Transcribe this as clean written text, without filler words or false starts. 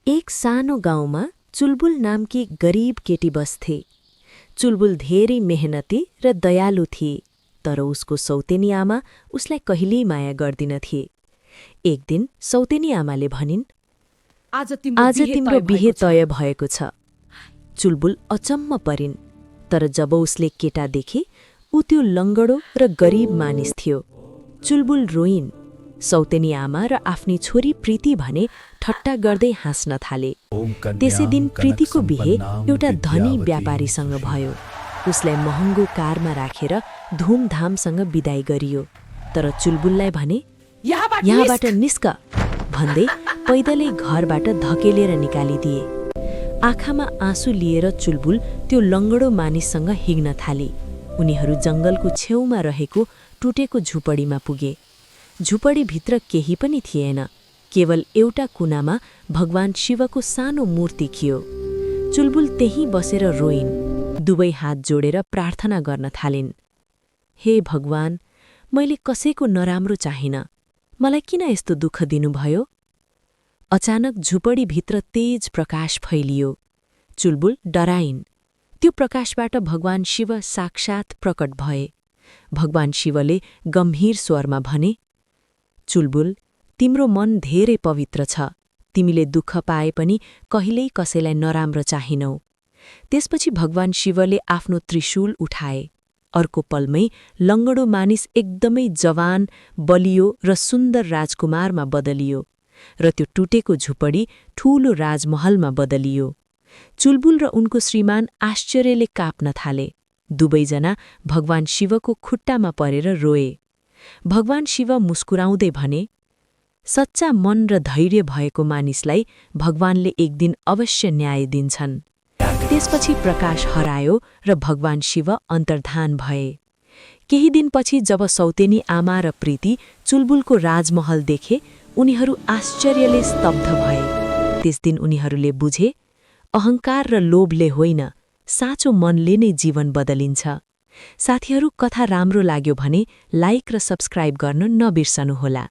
एक सानो गाउँमा चुलबुल नामकी गरीब केटी बस्थे। चुलबुल धेरै मेहनती र दयालु थिए, तर उसको सौतेनी आमा उसलाई कहिल्यै माया गर्दिनथे। एक दिन सौतेनी आमाले भनिन्, आज तिम्रो बिहे तय भएको छ। चुलबुल अचम्म परिन्, तर जब उसले केटा देखे, ऊ त्यो लङ्गडो र गरीब मानिस थियो। चुलबुल रोइन्। सौतेनी आमा र आफ्नी छोरी प्रीति भने ठट्टा गर्दै हाँस्न थाले। त्यसै दिन प्रीतिको बिहे एउटा धनी व्यापारीसँग भयो। उसलाई महँगो कारमा राखेर धुमधामसँग बिदाई गरियो। तर चुलबुललाई भने, यहाँबाट निस्क भन्दै पैदलै घरबाट धकेलेर निकालिदिए। आँखामा आँसु लिएर चुलबुल त्यो लङ्गडो मानिससँग हिँड्न थाले। उनीहरू जङ्गलको छेउमा रहेको टुटेको झुपडीमा पुगे। झुपडीभित्र केही पनि थिएन, केवल एउटा कुनामा भगवान शिवको सानो मूर्ति थियो। चुलबुल त्यहीँ बसेर रोइन्, दुवै हात जोडेर प्रार्थना गर्न थालिन्। हे भगवान, मैले कसैको नराम्रो चाहिन, मलाई किन यस्तो दुःख दिनुभयो? अचानक झुपडीभित्र तेज प्रकाश फैलियो। चुलबुल डराइन्। त्यो प्रकाशबाट भगवान शिव साक्षात् प्रकट भए। भगवान शिवले गम्भीर स्वरमा भने, चुलबुल, तिम्रो मन धेरै पवित्र छ। तिमीले दुःख पाए पनि कहिल्यै कसैलाई नराम्रो चाहिनौ। त्यसपछि भगवान शिवले आफ्नो त्रिशूल उठाए। अर्को पलमै लङ्गडो मानिस एकदमै जवान, बलियो र सुन्दर राजकुमारमा बदलियो र त्यो टुटेको झुपडी ठूलो राजमहलमा बदलियो। चुलबुल र उनको श्रीमान आश्चर्यले काप्न थाले। दुवैजना भगवान शिवको खुट्टामा परेर रोए। भगवान शिव मुस्कुराउँदै भने, सच्चा मन र धैर्य भएको मानिसलाई भगवानले एक दिन अवश्य न्याय दिन्छन्। त्यसपछि प्रकाश हरायो र भगवान शिव अन्तर्धान भए। केही दिनपछि जब सौतेनी आमा र प्रीति चुलबुलको राजमहल देखे, उनीहरू आश्चर्यले स्तब्ध भए। त्यस दिन उनीहरूले बुझे, अहङ्कार र लोभले होइन, साँचो मनले नै जीवन बदलिन्छ। साथीहरू, कथा राम्रो लाग्यो भने लाइक र सब्स्क्राइब गर्न नबिर्सनुहोला।